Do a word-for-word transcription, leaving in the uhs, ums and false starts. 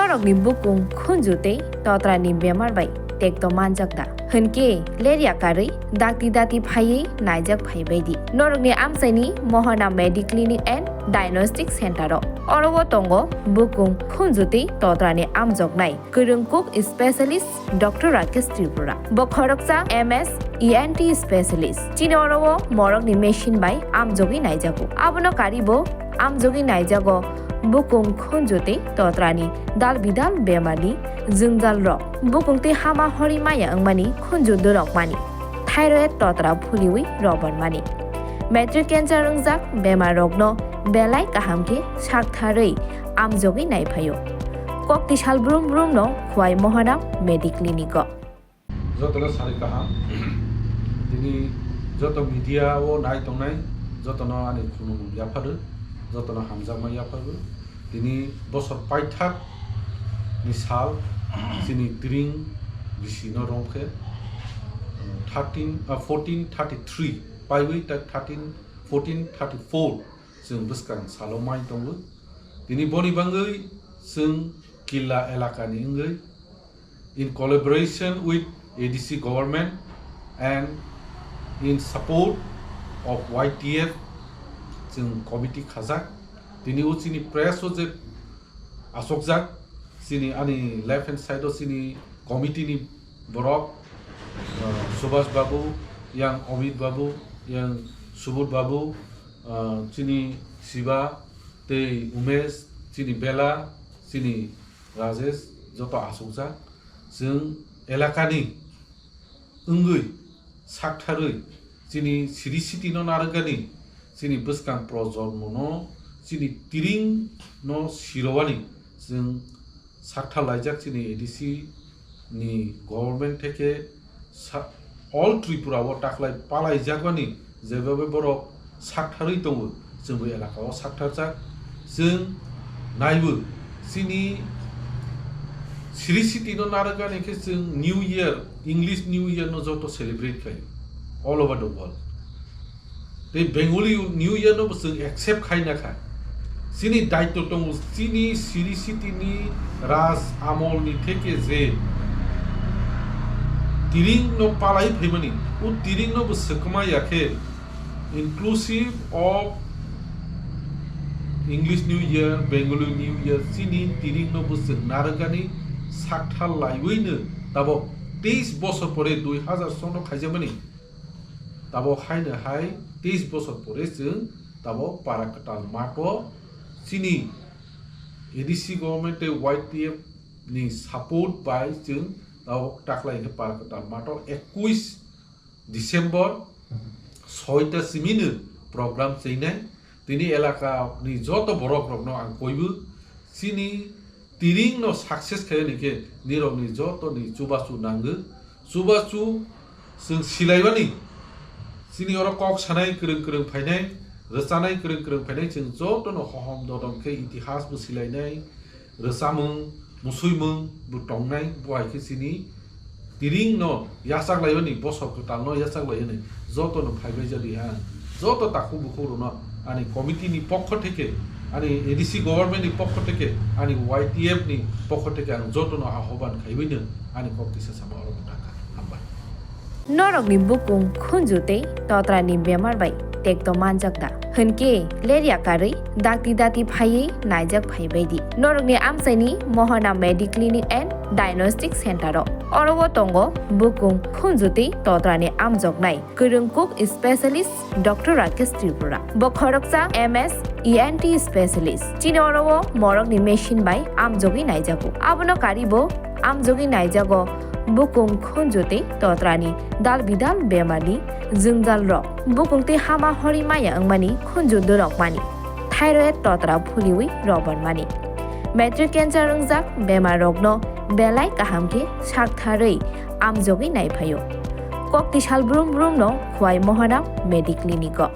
Norokni bukung khunju tei totrani bemar bai tekto manjak da? Hwnkhe lerya karwi dakti dati phaiwi naijak phaibaidi. Norokni amchaini Mohana Mediclinic and Diagnostic Center o. Oro o tongo bukung khunju tei totrani amjoknai kwrwng kuk specialist Doctor Rakesh Tripura. Bo khoroksa M S E N T specialist. Chini oro o morokni machine bai amjogwi naijago. Abono karibo amjogwi naijago bukung khunju tei totrani dal bidal bemarni jwngjal rok. Bukung tei hama hori maya wngmani khunju dorok mani. Thyroid totra phuliwi robormani. Matric cancer wngjak bemar rokno belai kaham khe saktharwi amjogwi naiphaio. Kokti sal brum brum no Khwai Mohana Mediclinic o. Jotono sari kaham. Tini joto media o nai tongnai, jotono ani khulumung yapharo, jotono hamjakma yapharo. Tini bosor paithak ni sal chini tring bisi no romkhe, thirteen, ah, fourteen thirty-three paiwi ta thirteen, fourteen thirty-four chwng bwskang salo mai tongo. Tini boni bangwi chwng Killa elakani wngwi in collaboration with A D C government and in support of Y T F chwng committee khajak. Tini o chini press o je asokjak, chini ani left hand side o chini committee ni borok, uh, Subhas Babu, yang Amit Babu, yang Subodh Babu, uh, chini Shiva, tei Umesh, chini Bela, chini Rajesh, joto asokjak. Chwng elakani wngwi saktharwi chini siri siti no narwkani, chini bwskang projonmo no, chini tiring no sirowani chwng sakthar laijak chini A D C ni government theke sa-, all Tripura o taklai palai jakmani jebebe borok saktharwi tongo, chwngbo elaka o saktharjak. Chwng naibo chini siri siti no narwkani khe chwng New Year, English New Year no joto celebrate khaio all over the world. Tei Bengali New Year no bo chwng accept khaina kha. Chini daityo tongo, chini siri siti ni raj amol ni theke je tiring no palai phaimani, o tiring no bo swkma ya khe inclusive of English New Year, Bengali New Year, chini tiring no bo chwng narwkani sakthar laiwi no tabo teis bosor pore dui hazar sono khaijakmani. Tabo haino hai teis bosor pore chwng tabo para kwtal mato chini A D C government tei Y T F ni support bai chwng tabo taklai khe para kwtal mato ekuis December soita simino program chwinai. Tini elaka ni joto borok rokno ang koibu chini tiring no success khaiyani khe nirokni joto ni chubachu nango. Chubachu chwng silaimani, chini oro kok sanai kwrwng kwrwng phainai, rwchanai kwrwng kwrwng phainai, chwng joto no hohom dodom khe itihas bo silainai, rwchamung, musuimung bo tongnai, bo hai khe chini tiring no yachak laimani, bosor kwtal no yachak laimani, joto no phaibai jadi ang joto takhuk bukhuk rok no ani committee ni pokho theke, ani A D C government ni pokho theke, ani Y T F ni pokho theke ang joto no ahoban khaiwi no ani kok kisa sama oro taka. Hambai. Norokni bukung khunju tei totrani bemar bai tekto manjak da? Hwnkhe lerya karwi dakti dati phaiwi naijak phaibaidi. Norokni amchaini Mohana Mediclinic and Diagnostic Center o. Oro o tongo bukung khunju tei totrani amjoknai kwrwng kuk specialist Doctor Rakesh Tripura. Bo khoroksa M S E N T specialist. Chini oro o morokni machine bai amjogwi naijago. Abono karibo amjogwi naijago bukung khunju tei totrani dal bidal bemarni jwngjal rok. Bukung tei hama hori maya wngmani khunju dorok mani. Thyroid totra phuliwi robormani. Matric cancer wngjak bemar rokno belai kaham khe saktharwi amjogwi naiphaio. Kokti sal brum brum no Khwai Mohana Mediclinic o.